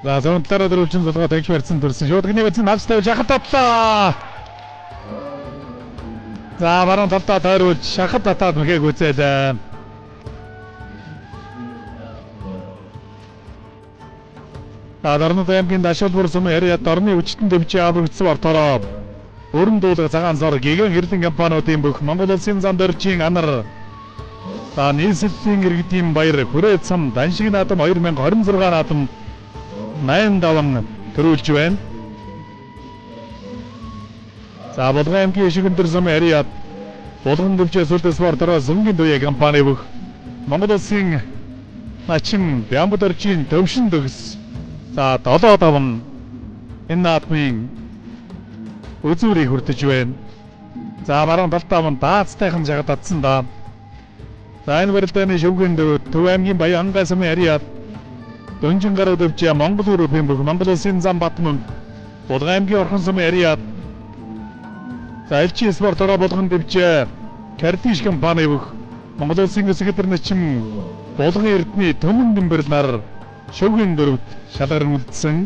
За зүүн талаараа дөрвөлжин зулгаа тэгш барьсан төрсөн. Шууд гинэ барьсан навч тавьж шахат татлаа. За баруун талдаа тойруулж шахат татаад мэхээ гүцээлээ. За Дорнод аймгийн Дашуулбар сум Харьяат дорны хүчтэн дэмжиж аврагдсан бортороо өрн дуулга цагаан сор гигэн хэрлэн компаниудын бүх Монгол улсын зам дөржийн анар. За нийслэлийн иргэдийн баяр хүрээ цам даншиг наадам 2026 наадам 8 даван төрүүлж байна. За Булган аймгийн Ишиг өндөр сум Харьяат Булган дэмжээ сүлд спортороо зөнгийн туяа компани бүх Монгол улсын начин Бямбад оржийн төвшин төгс. За 7 даван энэ наадмын үзүүрийг хүртэж байна. За баруун талдаа мөн даацтайхан жагад татсан да. За энэ барилдааны шөвгөн Төв аймгийн Баян ангай сумын Харьяат Дөнжин гаруй дэвжээ Монгол өрөвийн бүх Монгол улсын зам Батмөн Булган аймгийн Орхон сумын Харьяат. За Элчин спортороо Булган дэвжээ Кардиш компани бүх Монгол улсын өсгөдөр начин Булган эрдний Төмөн дэмбэрл нар шөвгөн дөрөвт шалгарн үлдсэн.